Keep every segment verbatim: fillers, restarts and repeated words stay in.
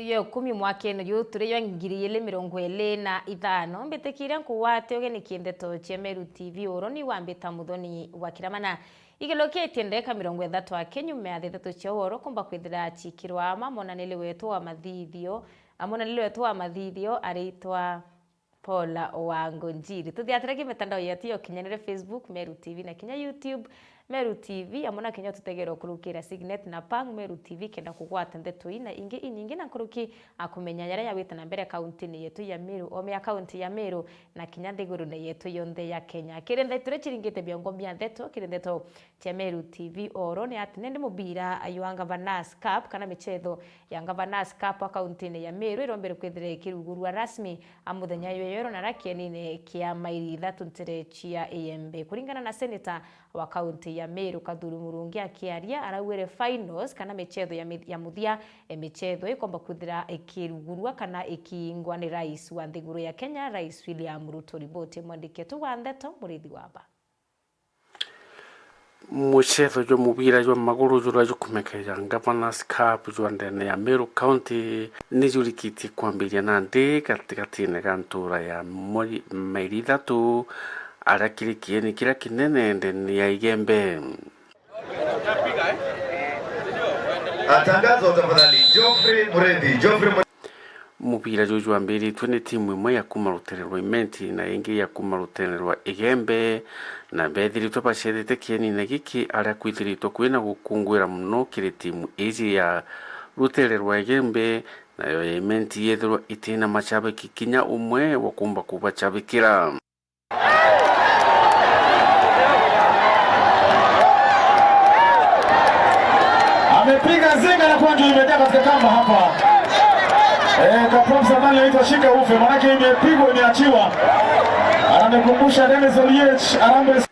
Yo ikumi mwakene uyu turi yo ngiri igiri mirongo iri na ithano, mbitikiria nkugwate ugeni kindeto cia Meru T V, uro ni wambita Muthoni wa Kiramana. Igilukitie ndagika mirongo ithatu aki nyuma ya thaa ithatu cia uro kumba kwithira cikirwa ama monanili wetu wa mathithio, a monanili wetu wa mathithio aritwa Paul Wango Njiri. Tuthiatire ki mitandao yetu ya ukinyanire, Facebook Meru T V na kinya YouTube Meru T V, amwe na kinya tutegera ukurukira Signet na Pang Meru T V kenda kugwata ndeto ii na ingi inyingi na nkuruki a kumenya yaria yawite na mbere kauntini yetu ya Meru, ome ya kaunti ya Meru na kinya nthigurune yetu yonthe ya Kenya. Kiri ndeto iria ciringite biongo bia ndeto, kiri ndeto cia Meru T V oro ni ati nindi mubira jwa Governors Cup kana michetho ya Governors Cup a kauntine ya Meru irombere kwithira ikirugurua rasmi a muthenya jwa iro na rakienine kia mairi ithatu ntere cia Igembe. Kuringana na seneta wa kaunti ya Meru Kathuri Murungi akiaria, araugire finals kana michetho ya mi-, ya muthia, e, michetho ikomba kwithira ikirugurua kana ikingwa ni rais wa nthiguru ya Kenya, Rais William Ruto. Riboti mwandiki wetu wa ndeto Murithi wa Ba. Muchetho jwa mubira jwa maguru juria jukumekeja Governors Cup jwa ndene ya Meru County ni jurikitie kwambiria nandi gatigatine ga ntura ya mweri, mairi ithatu, aria kiri kieni kiria kinene ndene ya Igembe. Atangazwa tafadhali, Geoffrey Murethi, Geoffrey Murethi. Mubira juju jwambiritwe ni timu imwe ya kuma rutere rwa Imenti na ingi ya kuma rutere rwa Igembe, na bethiritwe bacethete kienine giki aria kwithiritwe kwina gukunguira mono kiri timu iji ya rutere rwa Igembe, nayo ya Imenti yethirwa itina macabiki kinya umwe wa kumba kubacabikira. Amepiga zinga na kuwa ndio imejaa katika kamba hapa. Eh, Kaprom Samani anaitwa shika ufe, manake imepigwa, imeachiwa. Ananikumbusha Dennis Oliech, Harambee.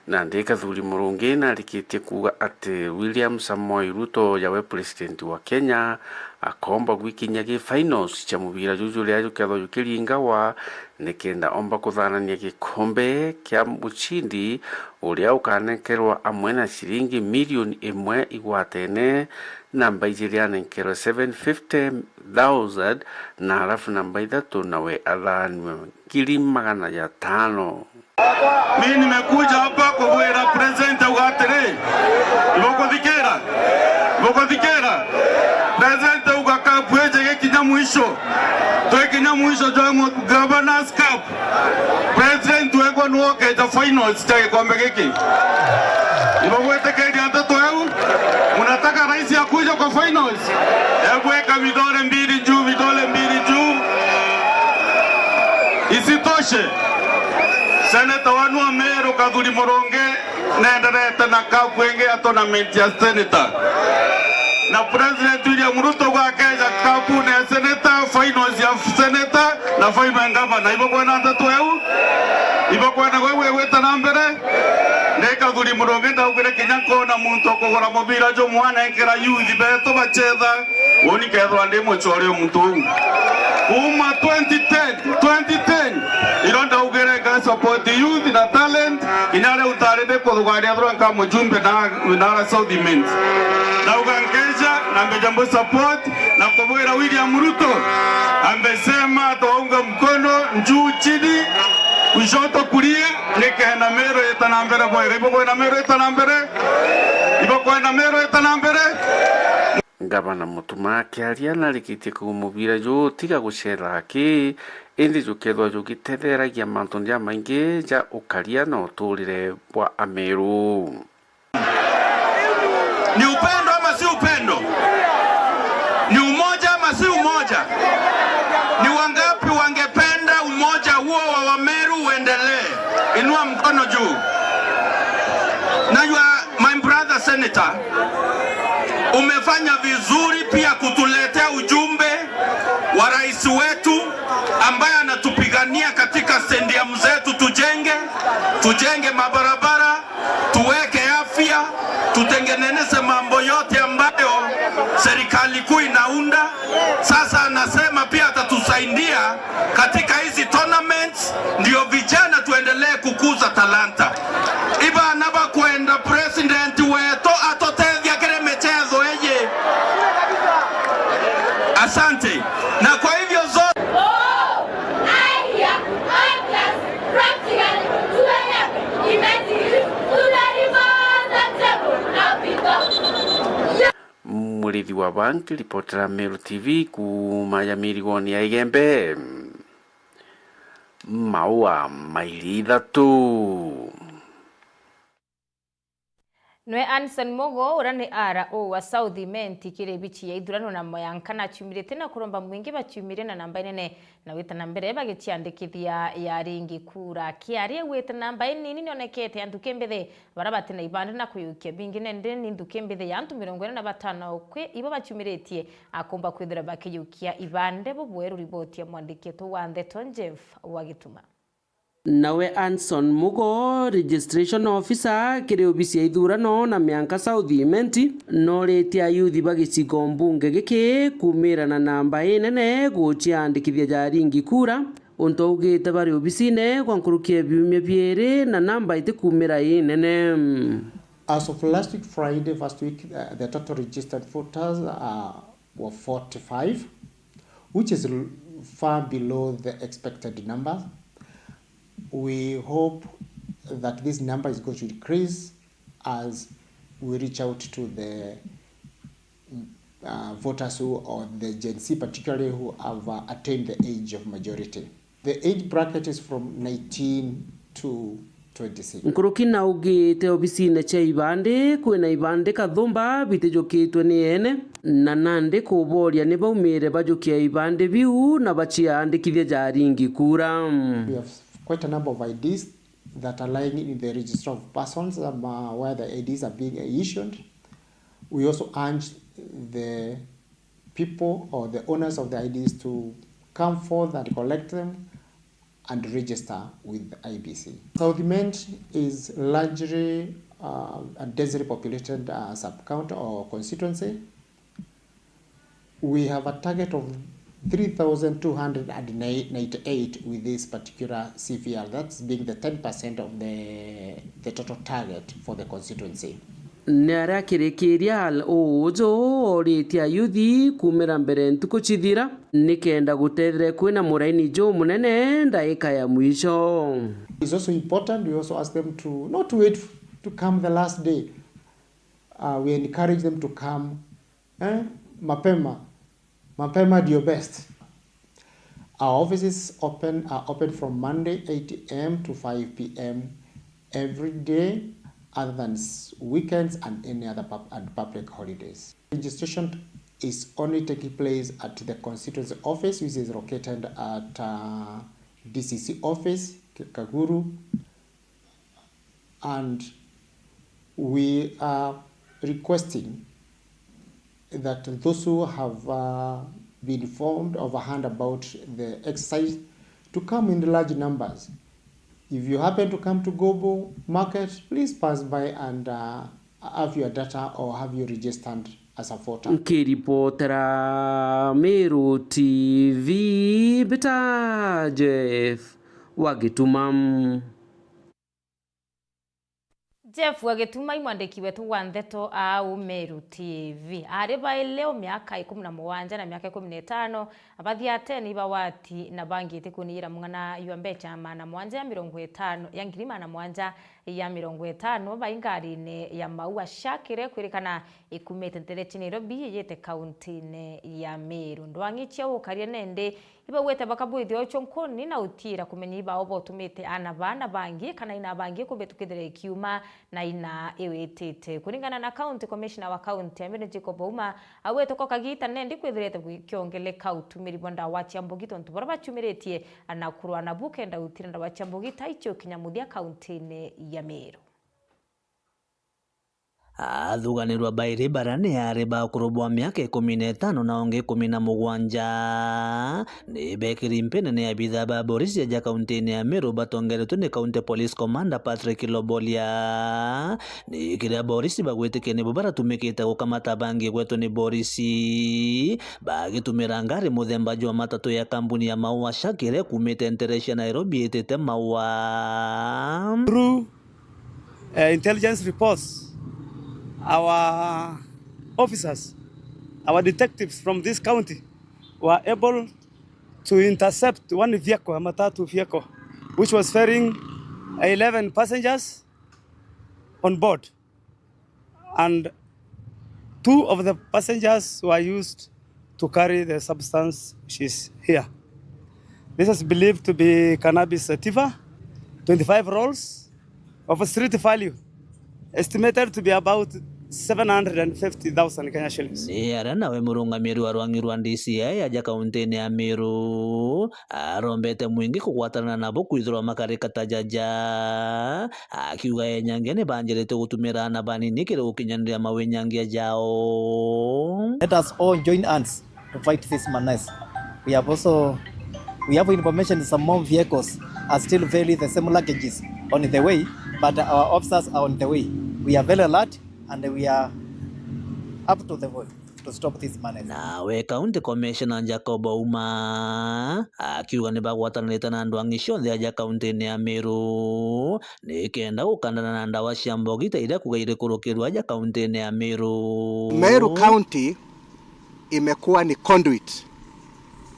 Nandi Kathuri Murungi narikitie kuuga ati William Samoei Ruto, yawe president wa Kenya, akomba gwikinyia gi finals cia mubira juju juria jukethwa jukiringawa, nikenda omba kuthanania gikombe kia mucindi uria ukanenkerwa amwe na ciringi milioni imwe igwatene, namba ijiri anenkerwe seven fifty thousand, na alafu namba ithatu nawe athanwe ngiri magana jatano. Mimi nimekuja hapa kubwira president auga atiri, ibukuthikira? Ibukuthikira? President auga cup iji gikinya mwisho, twikinya mwisho jwa mu-, Governors Cup. President wengwa niwe ukeja finals cia gikombe giki. Ibugwitikiria nteto iu? Munataka rais akuje kwa finals? Ebu eka vidole mbili juu, vidole mbili juu. Isitoshe, seneta wanu wa Meru Kathuri Murungi nenderete na cup ingi ya tournament ya senator. Na President William Ruto gwakeja cup ya senator, finals ya senator na final ya governor. Ibukwenda nteto iu? Ibukwenda gwe gwita na mbere? Ndi Kathuri Murungi ndaugire kinya nkona muntu ukugura mubira jumwe anenkera youth betu bachetha. Uni kethwa ndi muchore o muntu uu. Kuma twenty ten, twenty ten, iro ndaugire nka support youth na talent, kinya riu ntari ndi kuthugaria thura nka mujumbe na, na South Imenti. Ndauga nkeja na mbeja mbu support na kubwira William Ruto, amesema atawaunga mkono juu chini, kushoto kulia, nikenda Meru ita na mbere bwega. Ibukwenda Meru ita na mbere? Ibukwenda Meru ita na mbere? Ngavana Mutuma akiaria narikitie kuuga mubira juu tiga gucetha aki, indi jukethwa jugitetheragia mantu jamaingi ja ukaria na uturire bwa Ameru. Ni upendo ama si upendo? Ni umoja ama si umoja? Ni wangapi wangependa umoja huo wa Wameru uendelee? Inua mkono juu. Najua, my brother senator, umefanya vizuri pia kutuletea ujumbe wa rais wetu ambaye anatupigania katika stadium zetu, tujenge, tujenge mabarabara, tuweke afya, tutengeneze mambo yote ambayo serikali kuu inaunda. Sasa anasema pia atatusaidia katika hizi tournaments, ndio vijana tuendelee kukuza talanta. Ibaana bakwenda president wetu atutethia kiri michezo iji. Asante. Na kwa hivyo zo- Murithi wa Bank, ripotera Meru T V kuuma ya mirigoni ya Igembe. Maua mairi ithatu. Nwe Anson Mugo, uria ni R O wa South Imenti, kiri bichi ya ithurano na mwanka naciumirite na kuromba mwingi baciumirie na namba inene na gwita na mbere bagiciandikithia ya ringi kura. Kiaria gwita namba inini nionekete ya nthuki mbithi baria bati na ibande na kuyukia bingi nende ni nthuki mbithi ya antu mirongo ina na batano kwi ibo baciumiritie akomba kwithira bakiyukia ibande bubweru. Riboti ya mwandiki wetu wa ndeto Jeff Wagituma. Nawe Anson Mugo, registration officer kiri obisi ya ithurano na mianka South Imenti, noritie ayuthi ba gicigo mbunge giki kuumira na namba inene guciandikithia ja ringi kura, untu augite bari obisine gwa nkuruki ya biumia biiri na namba itikumira inene. As of last week Friday, first week, uh, the total registered voters, uh, were forty-five, which is l-, far below the expected number. We hope that this number is going to increase as we reach out to the, uh, voters who, or the Gen Z particularly, who have, uh, attained the age of majority. The age bracket is from nineteen to twenty-six. Nkuruki naugite obisine cia ibande kwina ibande kathumba bitijukitwe ni ene, na nandi kuboria ni baumire bajukia ibande biu na baciandikithia ja ringi kura. We have quite a number of I Ds that are lying in the register of persons, um, uh, where the I Ds are being issued. We also urge the people or the owners of the I Ds to come forth and collect them and register with I E B C. South Imenti is largely, uh, a densely populated, uh, sub-county or constituency. We have a target of three thousand two hundred and ninety-eight with this particular C V R, that's being the ten percent of the, the total target for the constituency. Ni aria akirikiria Al Uju oritie ayuthi kumira mbere ntuku cithira, nikenda gutethire kwina muraini jumunene ndaika ya mwisho. It's also important, we also ask them to not wait to come the last day. Uh, we encourage them to come, eh, mapema. Mapema ndio best. Our offices open, are open from Monday eight A M to five P M every day, other than s-, weekends and any other pub-, and public holidays. Registration is only taking place at the constituency office, which is located at, uh, D C C office, K-, Kaguru. And we are requesting that those who have, uh, been informed of a hand about the exercise to come in large numbers. If you happen to come to Gobo Market, please pass by and, uh, have your data or have you registered as a voter. Nkiripotera Meru T V, mbita Jeff wa Gituma. Jeff wa Gituma i mwandiki wetu wa ndeto aa u Meru T V. Aari baili o miaka ikumi na mugwanja na miaka ikumi na itano, bathiateni iba wati na bangi itikuniyira mung'ana yua mbecha maana mwanja ya mirongo itano, ya ngiri maana mwanja ya mirongo itano, bai ngarine ya Maua Shakire kwirikana ikumite ntere cia Nairobi iyite kauntine ya Meru. Ndwang'i cia ukaria nendi Ibaugite bakabwithia ucio nkuni na utiira kumenya ibao botumite aana baa na bangi kana ina bangi kubitukithira ikiuma na ina iwitite. Kuringana na County Commissioner wa County ya Meru Jacob Ouma, augite ko kagiita nendi kwithirite gukiongeleka utumiri bwa ndawa cia mbugi tontu baria baciumiritie na kurwa nabu kenda gutira ndawa cia mbugi ta icio kinya muthia kauntine ya Meru. Athuganirwa bairi baria ni aari ba ukuru bwa miaka ikumi na itano na ungi ikumi na mugwanja, ni bekiri mpi nene ya abithaa ba borisi ja kauntine ya Meru batongeretwe ni County Police Commander Patrick Lobolia. Ni kiria borisi bagwitikia nibo baratumikite gukamata bangi gwetwe ni borisi bagitumira ngari muthemba jwa matatu ya kambuni ya Maua Shakire kumite ntere cia Nairobi itite Maua. Through uh, intelligence reports, our officers, our detectives from this county were able to intercept one vehicle, a matatu vehicle, which was ferrying eleven passengers on board. And two of the passengers were used to carry the substance which is here. This is believed to be cannabis sativa, twenty-five rolls of street value, estimated to be about seven hundred and fifty thousand Kenya shillings. Ni aria nawe murungamiiri wa rwang'i rwa D C I aja kauntine ya Meru arombete mwingi kugwatana nabo kwithirwa makarika ta jaja, akiuga enyangia ni banjirite gutumira aana banini kiri gukinyaniria mawenyangia jao. Let us all join hands to fight this menace. We have also, we have information some more vehicles are still very the same luggages on the way, but our officers are on the way. We are very alert and we are up to the work to stop this menace. Nawe County Commissioner Jacob Ouma akiuga ni bagwatanirite na ndwang'i cionthe aja kauntine ya Meru nikenda gukandana na ndawa cia mbogi ta iria kuga iri kurukirua aja kauntine ya Meru. Meru County imekuwa ni conduit,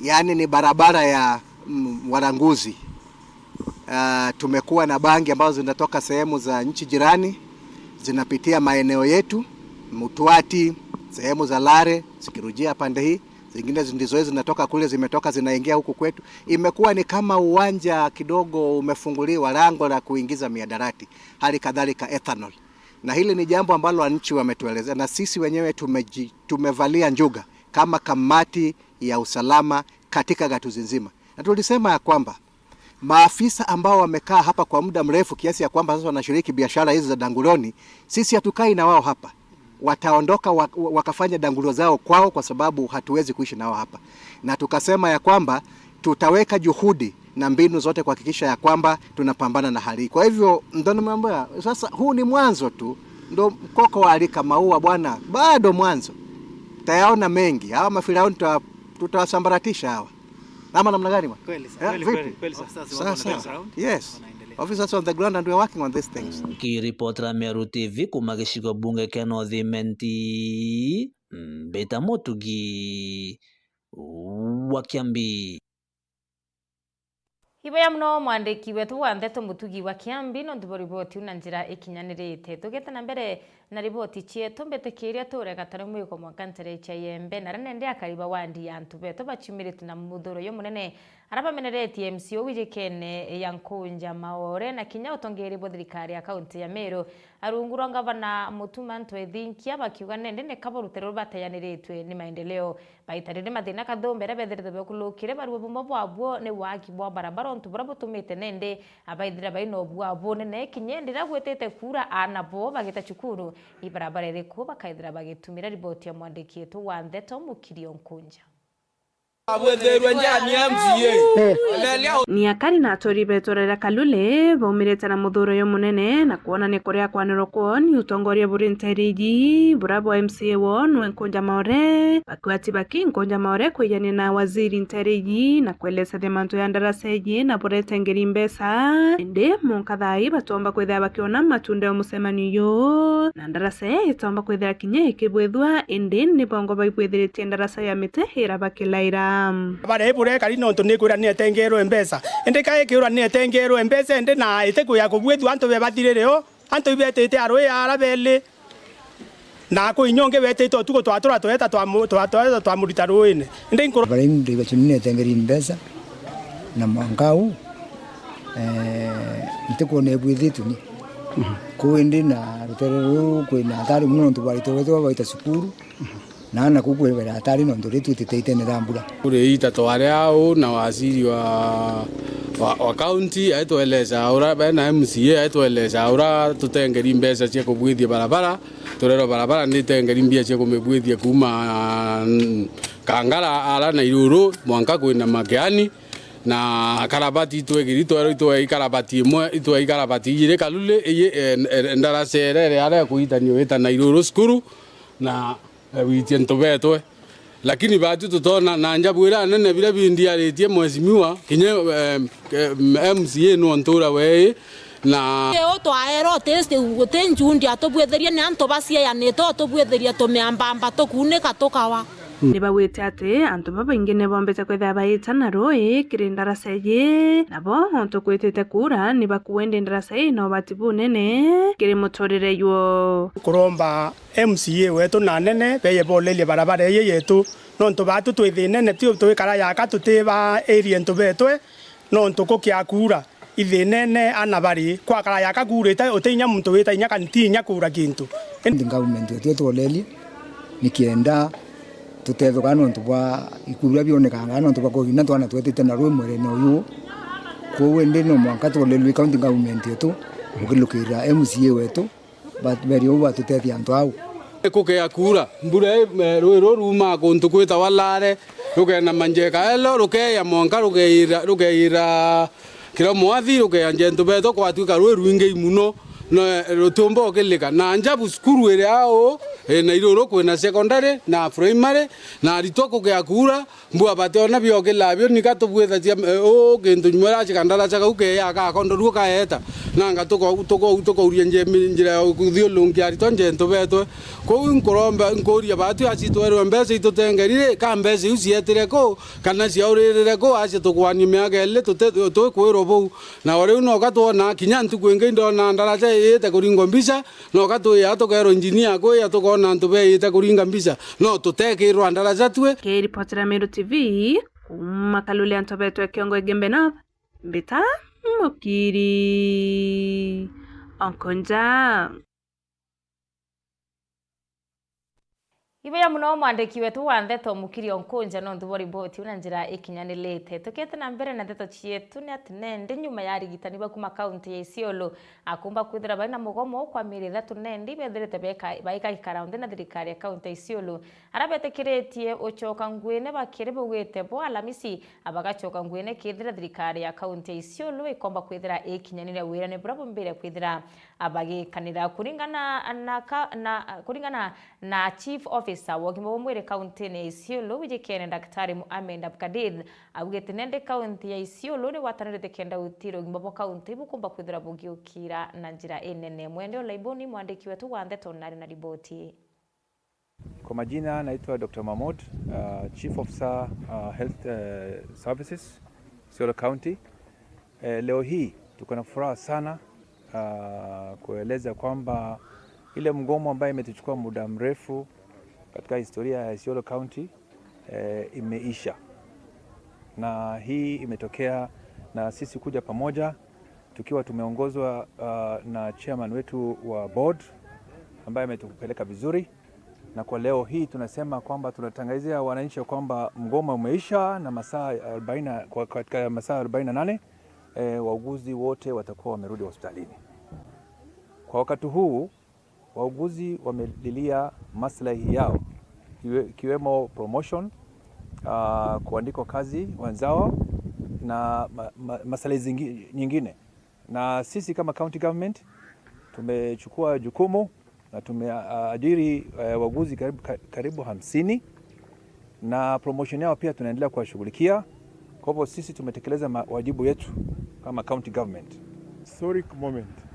yaani ni barabara ya, mm, walanguzi. Ah, tumekuwa na bangi ambazo zinatoka sehemu za nchi jirani, zinapitia maeneo yetu, Mutwati, sehemu za Lare, zikirujia pande hii, zingine ndizo hizi zinatoka kule, zimetoka zinaingia huku kwetu. Imekuwa ni kama uwanja kidogo umefunguliwa, lango la kuingiza miadarati, hali kadhalika ethanol. Na hili ni jambo ambalo wananchi wametuelezea, na sisi wenyewe tumeji-, tumevalia njuga kama kamati ya usalama katika gatuzi nzima. Na tulisema ya kwamba maafisa ambao wamekaa hapa kwa muda mrefu kiasi ya kwamba sasa wanashiriki biashara hizi za danguloni, sisi hatukai na wao hapa. Wataondoka wa-, wa-, wakafanya dangulo zao kwao, kwa sababu hatuwezi kuishi nao hapa. Na tukasema ya kwamba tutaweka juhudi na mbinu zote kuhakikisha ya kwamba tunapambana na hali hii. Kwa hivyo, ndo nimeambia, sasa huu ni mwanzo tu, ndo mkoko wa alika maua bwana, bado mwanzo. Tayaona mengi. Hawa mafirauni tuta-, tutawasambaratisha hawa. Ama namna gani bwana? Kweli, sir. Yeah, kweli, vipi? Kweli, kweli, sir. Officers wako on the ground. Yes. Wanaendelea. Officers on the ground and we are working on these things. Nkiripotera Meru T V kuma gicigo bunge kia North Imenti, Mbita Mutugi wa Kiambi. Iboya muno mwandiki wetu wa ndeto Mutugi wa Kiambi nontu bwa riboti iu na njira ikinyanirite. Tugite na mbere na riboti cietu, mbitikiria turega tari mwiko mwanka ntere cia Iembe, na aria nende akari ba wandi ya antu betu baciumirite na muthuro jumunene aria bameneretie M C A o wijikene ya Nkunja Maore na kinya utongeeri bwa thirikari ya kaunti ya Meru. Arungu rwa ngavana Mutuma M'Ethingia bakiuga nende ni kabo rutere ruria bateyaniritwe ni maendeleo. Baita riri mathina kathumba iria bethiritwe bekulukire barua bumwe bwabuo ni waaki bwa barabara untu buria butumite nende abaithira baina ubua bunene kinya indi riria gwitite kuura aana bo bagita cukuru. Ibarabara iriku bakaithira bagitumira? Riboti ya mwandiki wetu wa ndeto Mukiri o Nkunja. Ni akari na aturi betu rira Kalule baumirite na muthuro jumunene na kwonania kuria kwanirwa kwoo ni utongoria buri ntere iji, buria bwa M C A woo nwe Nkunja Maore. Bakwati baki Nkunja Maore kwijania na waziri ntere iji na kwelesethia mantu ya ndarasa iji na burete ngeri mbeca. Indi munka thaa ii batomba kwithira bakiona matunda ya mucemanio uyu, na ndarasa ii itomba kwithira kinya ikibwithua, indi ni bongo baibwithiritie ndarasa ya miti ira bakilaira. Baria iburekari nontu nikwira ni etengerwe mbeca, indi ka ikiura ni etengerwe mbeca, indi na itikwia kubwithua antu bebathirire o, antu ibetite arui ara beli, na kwi inya ungi betite utuku twatura tweta twamu-, twa-, tweta twamurita ruine. Indi nkuru- Baria indi bacio ni etengeri mbeca, na mwanka uu, eh, ntikwona ibwithitwe ni. Kuu indi na rutere ruu kwina atari muno nontu bwaritwe wethirwa baita cukuru, na aana kuu kwibera atari nontu ri twitite itene ria mbura. Kuri ita twari au na waziri wa, wa, wa county aitweleza ura, bena M C A aitweleza ura tutengeri mbeca cia kubwithia barabara, turerwa barabara ni itengeri mbia cia kumibwithia kuuma, mm, Kangara ara na Iruru mwanka kwina Makeani, na karabati itwegiri twerwa itwe ikarabati imwe, itwe ikarabati ijiri Kalule, iyi, eh, eh, ndarasa ere ere ara ikuitanio ita na Iruru cukuru, na, eh, witie ntu betwe. Lakini batu tutona na njabu ira nene biria bindiaritie mheshimiwa, kinya, eh, eh, M C A nontu ura wei, na uu twaerwa uti, uti njundi atubwitherie ni antu baciayanite utubwitherie tumiambamba tukuunika tukawa. Ni baugite ati antu babaingi ni bombite kwithira baita na rui kiri ndaraca iji, nabo ontu kwitite kuura ni bakuendi ndaraca ii na ubati bunene kiri muturire jwao. Kuromba M C A wetu na anene beye bolerie barabara iji yetu, nontu baatu twi thiinene, tu twikara yaka tutiba area antu betwe, nontu kukia kuura ithiinene ana bari kwakara yaka kuurite, uti inya muntu wita inya kana ti inya kuura kintu. Indi government yetu itwolerie nikienda tutethuka nontu bwa ikuu biria bionekangaa nontu bwa kugina twana twetite na rui mwerene uyu. Kwou indi no mwanka twolerue county government yetu gukilukirira M C A wetu, ba-, berie uu batutethia antu au. Kukea kuura, mbura ii, eh, rui ruu ruumaa kuntu kwitawa Lare, rukeena Manjeka Elo, rukeeja mwanka rukeira, rukeira Kiria mwathi rukeanjia antu beetwa kwatwika rwi rwingi mono, na rutiumba ukilika. Na njabu cukuru iria au, eh, na iruru kwina secondary na primary, na aritwa kukea kuura, mbua bationa biokila bio, nika tubwithagia, eh, uu kintu nyuma iraci kandaraca kau keya gakondorua kaeta. Nanga tuko-, tuko-, tukauria njemi-, njira ya kuthiurunkia aritwa nje antu beetwe. Kwou nkuromba, nkuuria baatu aci twerwe mbeca itutengerire, ka mbeca iu cietire ku, kana ciauririre ku, aci tukwanie miaka iri tute-, tukwirwa buu. Na o riu noka twona kinya ntuku ingi ndona ndaraca iite kuringwa mbica, noka twiya tukeerwa injinia akwija tukoona antu beite kuringa mbica. No tutekirwa ndaraca tue. Kiripotera Meru T V, kuuma Kalule antu betwe Kiongo Igembe North, mbita Mukiri Onkonja. Ibuya mono mwandiki wetu wa ndeto Mukiri Onkonja nontu bwa riboti iu na njira ikinyanilite. Tukiete na mbere na ndeto cietu, ni ati nendi nyuma ya arigitani ba kuuma kaunti ya Isiolo akumba kwithira bari na mugomo kwa mieri ithatu nendi bethirite beka-, baika gikara nthi na thirikari ya kaunti ya Isiolo, aria betikiritie ucoka nguine bakiri baugite bo Alamisi bagacoka nguine kethira thirikari ya kaunti ya Isiolo ikomba kwithira ikinyanire wirane buria bumbire kwithira bagikanira. Kuringana na ka-, na, kuringana na Chief Officer wa ugima bwa mwiri kauntine ya Isiolo, Wijikene Daktari Mohamed Abdulkadir, augite nendi kaunti ya Isiolo ni gwatanirite kenda gutira ugima bwa kaunti bukumba kwithira bugiukira na njira inene. Mwende Olaiboni, mwandiki wetu wa ndeto, nari na riboti. Kwa majina naitwa Doctor Mahmoud, uh, Chief Officer, uh, Health, uh, Services, Isiolo County. Eh, leo hii tuko na furaha sana, uh, kueleza kwamba ile mgomo ambayo imetuchukua muda mrefu katika historia ya Isiolo County, eh, imeisha. Na hii imetokea na sisi kuja pamoja tukiwa tumeongozwa, uh, na chairman wetu wa board ambaye ametupeleka vizuri, na kwa leo hii tunasema kwamba tunatangazia wananchi ya kwamba mgomo umeisha na masaa arobaini, kwa, katika masaa arobaini na nane, eh, wauguzi wote watakuwa wamerudi hospitalini. Kwa wakati huu, wauguzi wamelilia maslahi yao, iwe-, ikiwemo promotion, ah, kuandikwa kazi wenzao na ma-, ma-, maslahi zingi-, nyingine. Na sisi kama county government tumechukua jukumu na tumeajiri, eh, wauguzi karibu, ka-, karibu hamsini. Na promotion yao pia tunaendelea kuwashughulikia. Kwa hivyo sisi tumetekeleza ma-, wajibu yetu kama county government. Historic moment.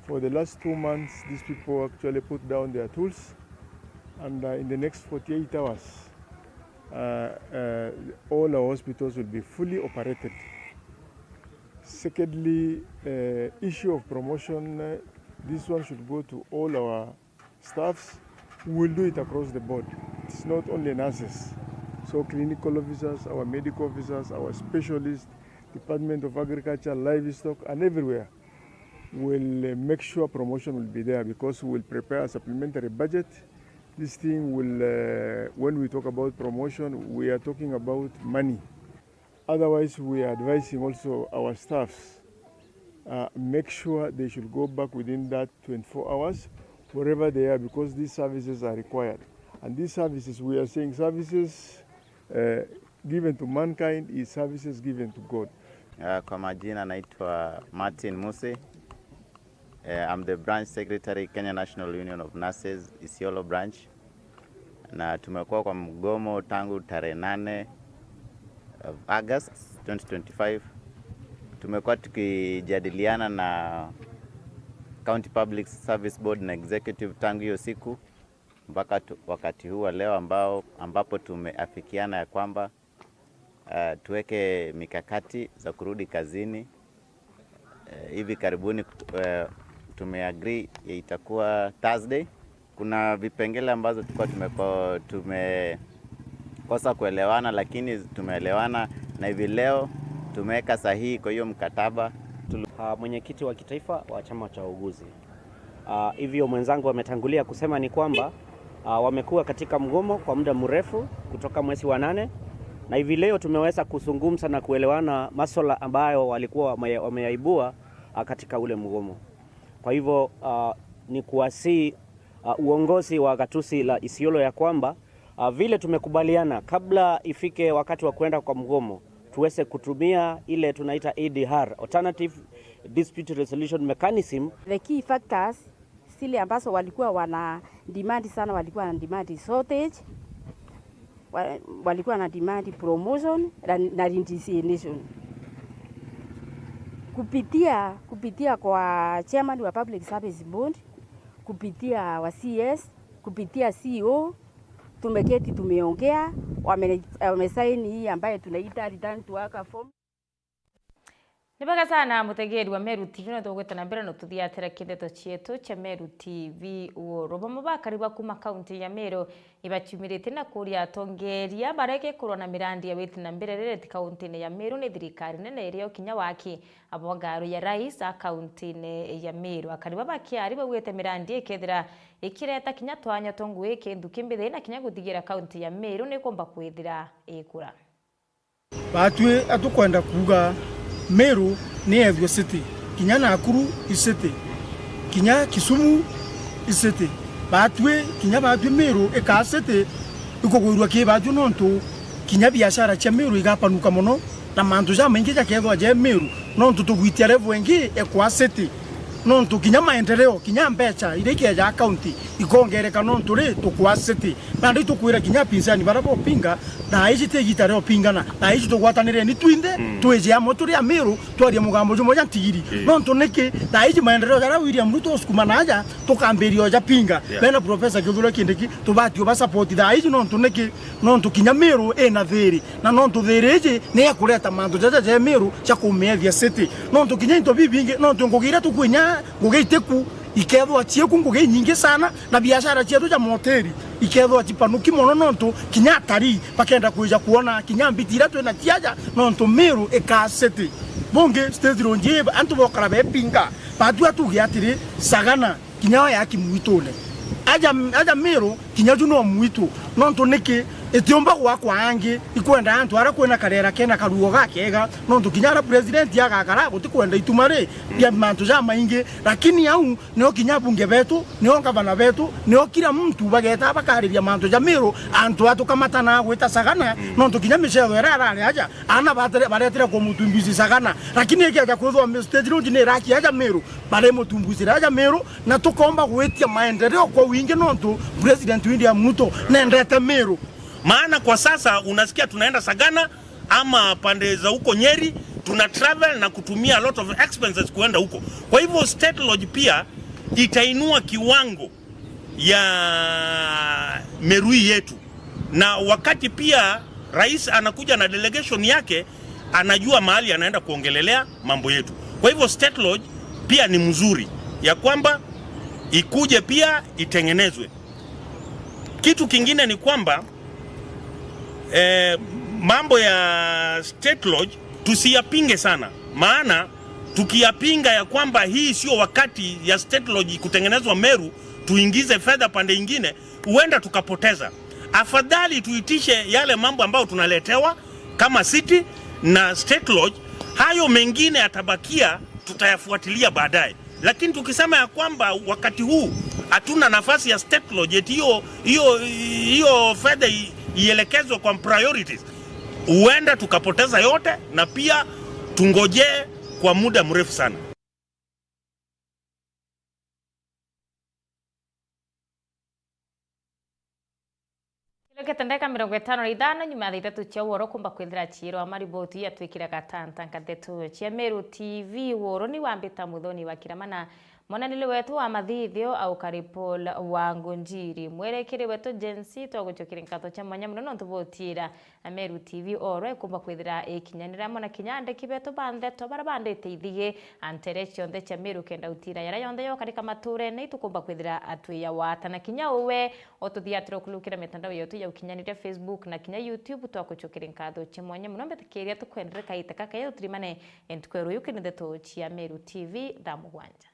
For the last two months, these people actually put down their tools, and, uh, in the next forty-eight hours, uh, uh, all our hospitals will be fully operated. Secondly, uh, issue of promotion, uh, this one should go to all our staffs, we will do it across the board. It's not only nurses. So clinical officers, our medical officers, our specialists, Department of Agriculture, Livestock, and everywhere will, uh, make sure promotion will be there because we will prepare a supplementary budget. This thing will, uh, when we talk about promotion, we are talking about money. Otherwise, we are advising also our staffs, uh, make sure they should go back within that twenty-four hours, wherever they are, because these services are required. And these services, we are saying services, uh, given to mankind is services given to God. Uh, kwa majina naitwa Martin Musi. Eh, I'm the branch secretary, Kenya National Union of Nurses, Isiolo branch. Na tumekuwa kwa mgomo tangu tarehe nane of August twenty twenty-five. Tumekuwa tukijadiliana na County Public Service Board na executive tangu hiyo siku. mpaka tu, wakati huu wa leo ambao, ambapo tumeafikiana ya kwamba, eh, tuweke mikakati za kurudi kazini. Eh, hivi karibuni, eh, tumeagree itakuwa Thursday. Kuna vipengele ambazo tulikuwa tumeko-, tumekosa kuelewana, lakini tumeelewana na hivi leo tumeweka sahihi kwa hiyo mkataba. Tulu- Ah, mwenyekiti wa kitaifa wa chama cha wauguzi. Ah, hivyo mwenzangu ametangulia kusema ni kwamba, ah, wamekuwa katika mgomo kwa muda mrefu kutoka mwezi wa nane, na hivi leo tumeweza kuzungumza na kuelewana masuala ambayo walikuwa wame-, wameyaibua, ah, katika ule mgomo. Kwa hivyo, ah, ni kuwasihi, ah, uongozi wa gatuzi la Isiolo ya kwamba, ah, vile tumekubaliana, kabla ifike wakati wa kuenda kwa mgomo, tuweze kutumia ile tunaita A D R, Alternative Dispute Resolution Mechanism. The key factors zile ambazo walikuwa wana demand sana, walikuwa wana demand shortage, wa-, walikuwa na demand promotion na, na reintegration. Kupitia, kupitia kwa chairman wa Public Service Board, kupitia wa C S, kupitia C E O, tumeketi, tumeongea, wame-, wamesaini hii ambayo tunaita return to work form. Ni bega sana, mutegeri wa Meru T V, no tugwita na mbere no tuthiatira kindeto cietu cia Meru T V Woro. Bamwe ba akari ba kuma kaunti ya Meru ibaciumiritie na kuria atongeria bareke kurwa na mirandi ya witi na mbere rereti kaunti-ini ya Meru ni thirikari nene irio kinya waki abo ngaro ya rais a kaunti-ini ya Meru. Akari ba bakiari baugite mirandi ikethira ikireta kinya twanya twa ngui kindu kimbithi na kinya guthigira kaunti ya Meru ni kumba kwithira ikura. Baatwi atukwenda kuuga Meru ni ethue city, kinya Nakuru i city, kinya Kisumu i city. Baatwi, kinya baatwi Meru ikaa city, ikugwirua ki baatwi nontu kinya biashara cia Meru igapanuka mono, na mantu jamaingi jakethwa je Meru, nontu tugwitia level ingi ekwa city, nontu kinya maendeleo, kinya mbecha iria ikeja county ikongereka nontu ri tukwa city. Nandi itukwira kinya apinzani baria bopinga, thaa iji ti igita ria upingana. Thaa iji tugwatanireni twinthe, mm, twije amwe turi Amiru, twarie mugambo jumwe ja ntigiri. Ii. Nontu niki? Thaa iji maendeleo jaria William Ruto usukuma na aja, tukambiria oja pinga. Yeah. Bena Professor Kithure Kindiki, tubati uba support thaa iji nontu niki? Nontu kinya Miru ina thiri, na nontu thiri iji ni ya kureta mantu jaja ja Miru ja kumiethia city. Nontu kinya into bibingi, nontu ngugi iria tukwinya, ngugi itiku, ikethwa cieku ngugi inyingi sana, na biashara cietu ja moteri ikethwa cipanuki mono, nontu kinya atarii bakenda kwija kuona kinya mbiti iria twina ciaja, nontu Miru ikaa city. Bungi stage road ii, antu bokara bepinga, batua tuge atiri, Sagana kinya yo yaki mwitune. Aja, aja Miru, kinya ju no mwitu. Nontu niki? Itiumba gwakwa angi, ikwenda antu aria kwina karera kena karuo gakega, nontu kinya aria president agakara gutikwenda ituma ri, bia mantu jamaingi, lakini au nio kinya abunge betu, nio ngavana betu, nio kila mtu bageta bakariria mantu ja Miru, antu atukamatana gwita Sagana, mm, nontu kinya micetho iria irari aja, ana batere-, baretire kumutumbusi Sagana, lakini ikeja kwithwa mi-, stage road ni iraki aja Miru, bari mutumbusi aja Miru, na tukomba gwitia maendeleo kwa wingi nontu President William Ruto nendete Miru. Maana kwa sasa unasikia tunaenda Sagana, ama pande za huko Nyeri, tuna travel na kutumia a lot of expenses kuenda huko. Kwa hivyo State Lodge pia itainua kiwango ya Meru yetu, na wakati pia rais anakuja na delegation yake, anajua mahali anaenda kuongelelea mambo yetu. Kwa hivyo State Lodge pia ni mzuri ya kwamba ikuje pia itengenezwe. Kitu kingine ni kwamba eh, mambo ya State Lodge tusiyapinge sana, maana tukiyapinga ya kwamba hii sio wakati ya State Lodge kutengenezwa Meru, tuingize fedha pande ingine, huenda tukapoteza. Afadhali tuitishe yale mambo ambayo tunaletewa kama city na State Lodge, hayo mengine yatabakia, tutayafuatilia baadaye. Lakini tukisema ya kwamba wakati huu hatuna nafasi ya State Lodge, eti hiyo, hiyo, hiyo fedha i-, ielekezwe kwa priorities, huenda tukapoteza yote na pia tungojee kwa muda mrefu sana. Kirokete ndagika mirongo itano na ithano nyuma ya thaa ithatu cia woro kumba kwithira ciirwa mariboti ya twikira gatanta nkathetu cia Meru T V. Woro ni wambita Muthoni wa Kiramana. Mwananili wetu wa mathithio aukari Paul wa Ngunjiri. Mwerekeri wetu Gen Z, twagucokeria nkatho cia mwanya mono nontu bwa utiira Meru T V oro ikumba kwithira ikinyanira amwe na kinya andiki betu ba ndeto baria bandite ithigi a ntere cionthe cia Meru kenda utiira yaria yonthe yokarika maturene itukumba kwithira atwiyawata na kinya uwe ututhiatira ukulukira mitandao yetu ya ukinyaniria Facebook na kinya YouTube. Twakucokeria nkatho cia mwanya mono, mbitikiria tukwenderere kaita kaka tuturimane ntuku ya ruyu kiri ndeto cia Meru T V thaa mugwanja.